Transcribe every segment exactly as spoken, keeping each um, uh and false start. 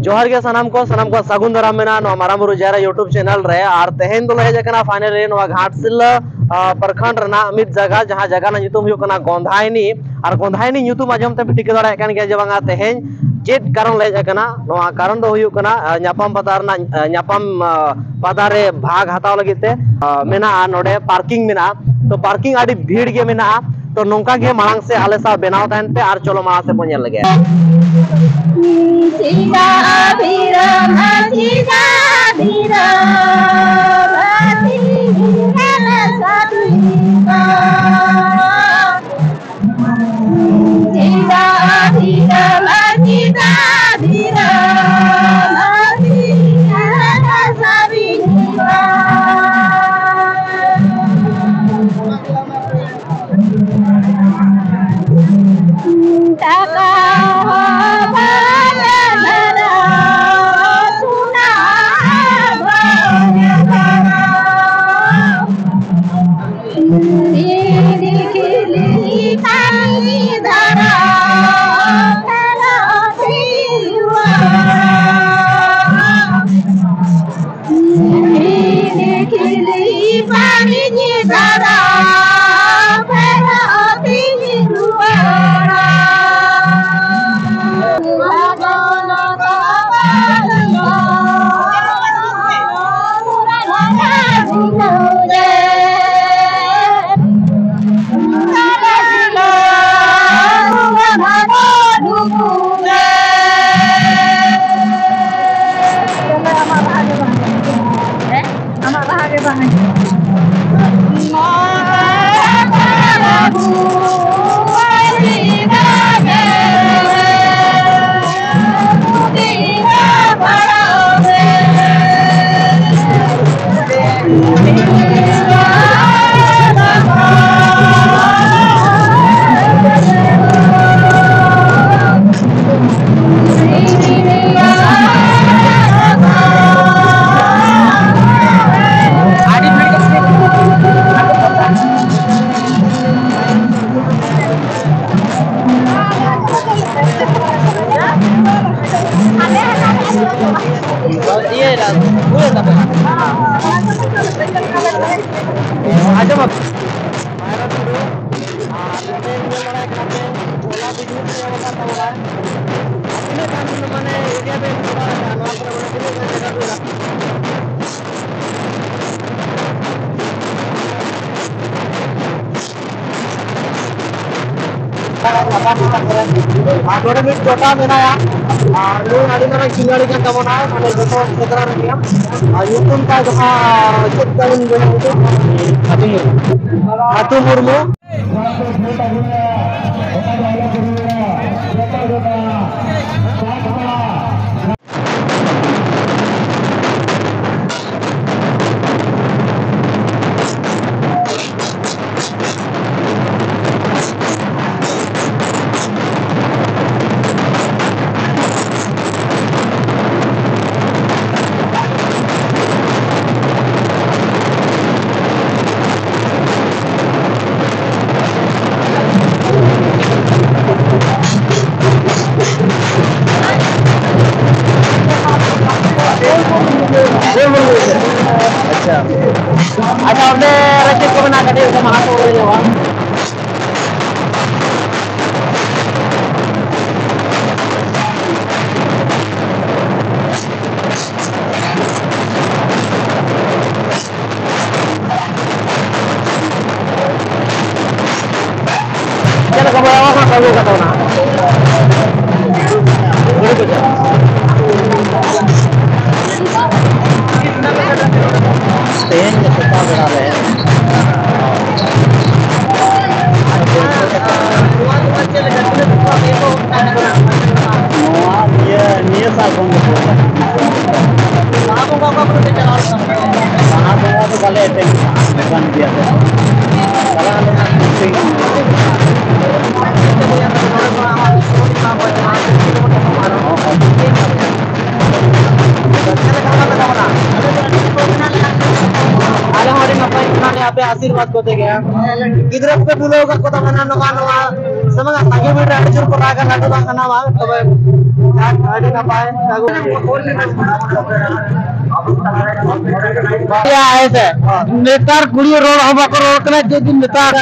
ᱡᱚᱦᱟᱨ ᱜᱮ ᱥᱟᱱᱟᱢ ᱠᱚ, ᱥᱟᱱᱟᱢ ᱠᱚ ᱥᱟᱹᱜᱩᱱ ᱫᱟᱨᱟᱢ ᱢᱮᱱᱟᱜᱼᱟ ᱱᱚᱣᱟ ᱢᱟᱨᱟᱝ ᱵᱩᱨᱩ ᱡᱟᱦᱮᱨ ᱟᱭᱳ YouTube channel ᱨᱮ᱾ ᱟᱨ ᱛᱮᱦᱮᱧ ᱫᱚᱞᱮ ᱦᱮᱡ ᱟᱠᱟᱱᱟ finally ᱱᱚᱣᱟ ᱜᱷᱟᱴᱥᱤᱞᱟᱹ, ᱟ, ᱯᱨᱚᱠᱷᱚᱸᱰ ᱨᱮᱱᱟᱜ ᱢᱤᱫ ᱡᱟᱭᱜᱟ, ᱡᱟᱦᱟᱸ ᱡᱟᱭᱜᱟ ᱨᱮᱱᱟᱜ ᱧᱩᱛᱩᱢ ᱦᱩᱭᱩᱜ ᱠᱟᱱᱟ ᱜᱚᱸᱫᱷᱟᱭᱱᱤ᱾ ᱟᱨ ᱜᱚᱸᱫᱷᱟᱭᱱᱤ ᱧᱩᱛᱩᱢ ᱟᱸᱡᱚᱢ ᱛᱮ ᱯᱮ ᱴᱷᱤᱠᱟᱹ ᱫᱟᱲᱮᱭᱟᱜ ᱠᱟᱱ ᱜᱮᱭᱟ ᱡᱮ ᱵᱟᱝᱟ ᱛᱮᱦᱮᱧ ᱪᱮᱫ ᱠᱟᱨᱚᱱ ᱞᱮ ᱦᱮᱡ ᱟᱠᱟᱱᱟ᱾ ᱱᱚᱣᱟ ᱠᱟᱨᱚᱱ ᱫᱚ ᱦᱩᱭᱩᱜ ᱠᱟᱱᱟ, ᱟ, ᱧᱟᱯᱟᱢ ᱯᱟᱛᱟ ᱨᱮᱱᱟᱜ, ᱟ, ᱧᱟᱯᱟᱢ, ᱟ, ᱯᱟᱛᱟ ᱨᱮ ᱵᱷᱟᱜᱽ ᱦᱟᱛᱟᱣ ᱞᱟᱹᱜᱤᱫ ᱛᱮ, ᱟ, ᱢᱮᱱᱟᱜᱼᱟ, ᱱᱚᱰᱮ parking ᱢᱮᱱᱟᱜᱼᱟ᱾ ᱛᱚ parking ᱟᱹᱰᱤ ᱵᱷᱤᱲ ᱜᱮ ᱢᱮᱱᱟᱜᱼᱟ᱾ ᱛᱚ ᱱᱚᱝᱠᱟ ᱜᱮ ᱢᱟᱲᱟᱝ ᱥᱮᱫ ᱟᱞᱮ ᱥᱟᱶ ᱵᱮᱱᱟᱣ ᱛᱟᱦᱮᱱ ᱯᱮ ᱟᱨ ᱪᱚᱞᱚ ᱢᱟᱲᱟᱝ ᱥᱮᱫ ᱵᱚᱱ ᱧᱮᱞ ᱞᱮᱜᱮ᱾ ᱤᱭᱟᱹ ᱯᱩᱨᱟᱹ ᱛᱟᱯᱮ᱾ ᱟᱸᱡᱚᱢ ᱟᱯᱮ? ᱟᱨ ᱱᱚᱰᱮ ᱧᱮᱞ ᱫᱟᱲᱮᱭᱟᱜ ᱠᱟᱱᱟ ᱯᱮ, ᱚᱱᱟ ᱵᱤᱡᱽᱱᱮᱥ ᱠᱚ ᱮᱢ ᱟᱠᱟᱫ ᱛᱟᱵᱚᱱᱟ᱾ ᱛᱤᱱᱟᱹᱜ ᱜᱟᱱ ᱢᱟᱱᱮ ᱮᱨᱤᱭᱟ ᱵᱮᱱ ᱧᱮᱞ ᱫᱟᱲᱮᱭᱟᱜ ᱠᱟᱱᱟ, ᱱᱚᱣᱟ ᱠᱚᱨᱮ ᱢᱟᱱᱮ ᱛᱤᱱᱟᱹᱜ ᱜᱟᱱ ᱡᱟᱭᱜᱟ ᱠᱚ ᱢᱮᱱᱟᱜᱼᱟ? ᱟᱨ ᱱᱚᱰᱮ ᱢᱤᱫ ᱡᱚᱴᱟᱣ ᱢᱮᱱᱟᱭᱟ, ᱟᱨ ᱱᱩᱭ ᱟᱹᱰᱤ ᱢᱟᱨᱟᱝ ᱠᱷᱤᱞᱟᱲᱤ ᱠᱟᱱ ᱛᱟᱵᱚᱱᱟᱭ, ᱢᱟᱱᱮ ᱡᱚᱛᱚ ᱠᱷᱮᱛᱨᱚ ᱨᱮᱜᱮ᱾ ᱟᱨ ᱧᱩᱛᱩᱢ ᱛᱟᱭ ᱫᱚ ᱦᱟᱸᱜ ᱪᱮᱫ ᱛᱟᱵᱚᱱ ᱵᱚᱭᱦᱟ ᱧᱩᱛᱩᱢ? ᱟᱹᱛᱩ ᱢᱩᱨᱢᱩ᱾ ᱟᱹᱛᱩ ᱢᱩᱨᱢᱩ᱾ ᱟᱪᱪᱷᱟ, ᱟᱪᱪᱷᱟ, ᱚᱸᱰᱮ ᱨᱮ ᱪᱮᱫ ᱠᱚ ᱢᱮᱱᱟᱜᱼᱟ? ᱠᱟᱹᱴᱤᱡ ᱚᱸᱰᱮ ᱢᱟᱲᱟᱝ ᱥᱮᱫ ᱵᱚᱱ ᱧᱮᱞ ᱧᱚᱜᱟ᱾ ᱪᱮᱫ ᱞᱮᱠᱟ ᱵᱚᱭᱦᱟ ᱠᱚ ᱠᱟᱹᱢᱤ ᱠᱟᱱ ᱛᱟᱵᱚᱱᱟ? ᱛᱮᱦᱮᱧ ᱥᱮᱛᱟᱜ ᱵᱮᱲᱟ ᱨᱮ ᱱᱚᱣᱟ ᱱᱤᱭᱟᱹ, ᱱᱤᱭᱟᱹ ᱥᱟᱞ ᱠᱷᱚᱱ ᱜᱮ ᱯᱩᱨᱟᱹ ᱞᱟᱦᱟ ᱵᱚᱸᱜᱟ ᱚᱠᱟ ᱠᱚᱨᱮ ᱯᱮ ᱪᱟᱞᱟᱣ ᱞᱮᱱᱟ? ᱵᱟᱦᱟ ᱵᱚᱸᱜᱟ ᱫᱚ ᱵᱟᱞᱮ ᱮᱴᱮᱱ ᱠᱟᱱ ᱜᱮᱭᱟ᱾ ᱪᱟᱞᱟᱣ ᱞᱮᱱᱟ ᱥᱤᱞᱯᱤᱧ᱾ ᱟᱞᱮ ᱦᱚᱸ ᱟᱹᱰᱤ ᱱᱟᱯᱟᱭ ᱢᱮᱱᱟᱜ ᱞᱮᱭᱟ, ᱟᱯᱮ ᱟᱥᱤᱨᱵᱟᱫᱽ ᱠᱚᱛᱮ ᱜᱮ᱾ ᱜᱤᱫᱽᱨᱟᱹ ᱠᱚᱯᱮ ᱵᱩᱞᱟᱹᱣ ᱟᱠᱟᱫ ᱠᱚ ᱛᱟᱵᱚᱱᱟ ᱱᱚᱣᱟ, ᱱᱚᱣᱟ ᱥᱮ ᱵᱟᱝᱟ? ᱥᱟᱸᱜᱮ ᱵᱷᱤᱲ ᱨᱮ ᱟᱹᱰᱤ ᱡᱳᱨ ᱠᱚ ᱨᱟᱜᱟ, ᱞᱟᱹᱰᱩ ᱵᱟᱝ ᱦᱟᱱᱟ ᱵᱟᱝ, ᱛᱚᱵᱮ ᱟᱹᱰᱤ ᱱᱟᱯᱟᱭ᱾ ᱦᱮᱸ, ᱥᱮ᱾ ᱱᱮᱛᱟᱨ ᱠᱩᱲᱤ ᱨᱚᱲ ᱦᱚᱸ ᱵᱟᱠᱚ ᱨᱚᱲ ᱠᱟᱱᱟ, ᱪᱮᱫ ᱫᱤᱱ ᱱᱮᱛᱟᱨ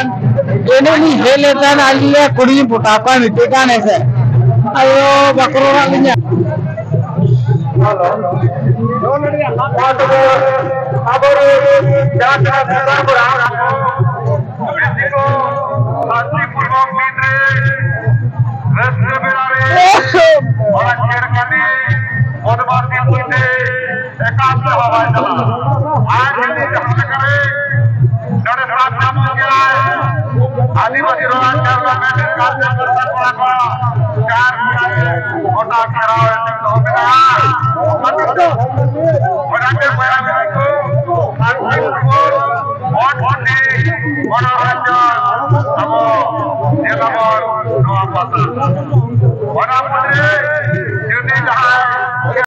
ᱮᱱᱮᱡ ᱞᱤᱧ ᱦᱮᱡ ᱞᱮᱱ ᱛᱟᱦᱮᱱᱟ, ᱟᱹᱞᱤᱧ ᱞᱮ ᱠᱩᱲᱤ ᱯᱚᱴᱟᱣ ᱠᱚᱣᱟ ᱢᱤᱫᱴᱮᱡ ᱜᱟᱱ, ᱦᱮᱸ, ᱥᱮ᱾ ᱟᱭᱳ, ᱵᱟᱠᱚ ᱨᱚᱲ ᱟᱹᱞᱤᱧᱟ᱾ ᱟᱵᱚᱨᱮᱱ ᱡᱟᱦᱟᱸ ᱛᱤᱱᱟᱹᱜ ᱥᱟᱱᱛᱟᱲ ᱠᱚᱲᱟ ᱠᱚ, ᱢᱤᱫ ᱫᱤᱱ ᱠᱚ ᱥᱟᱱᱛᱤᱯᱩᱨᱵᱚᱠ ᱫᱤᱱ ᱨᱮ ᱨᱟᱹᱥᱠᱟᱹ ᱵᱮᱲᱟ ᱨᱮ ᱚᱱᱟ ᱪᱮᱨ ᱠᱟᱹᱢᱤ ᱵᱚᱫᱢᱟᱥᱤ ᱵᱩᱡᱽ ᱛᱮ ᱮᱠᱟᱞ ᱛᱮ ᱦᱚᱸ ᱵᱟᱭ ᱪᱟᱞᱟᱜᱼᱟ᱾ ᱟᱨ ᱡᱩᱫᱤ ᱡᱟᱦᱟᱸ ᱞᱮᱠᱟᱨᱮ ᱱᱚᱰᱮ ᱥᱟᱨᱡᱚᱢ ᱵᱚᱸᱜᱟᱭ ᱟᱹᱫᱤᱵᱟᱹᱥᱤ ᱨᱚᱲ ᱟᱪᱟᱨ ᱨᱮᱱᱟᱜ ᱢᱤᱫᱴᱮᱱ ᱠᱟᱞᱪᱟᱨ ᱠᱚᱲᱟ ᱠᱚ ᱪᱟᱨ ᱜᱚᱴᱟ ᱜᱷᱮᱨᱟᱣ ᱮ ᱫᱚᱦᱚ ᱢᱮᱱᱟᱜᱼᱟ᱾ ᱚᱱᱟ ᱛᱮ ᱵᱚᱭᱦᱟ ᱢᱤᱥᱤ ᱠᱚ ᱥᱟᱱᱛᱤ ᱯᱩᱨᱵᱚᱠ ᱵᱷᱳᱴ ᱠᱷᱩᱥᱤ ᱜᱚᱱᱚᱨᱟᱡᱽᱡᱚ ᱟᱵᱚ ᱧᱮᱞᱟᱵᱚᱱ ᱱᱚᱣᱟ ᱯᱟᱛᱟ᱾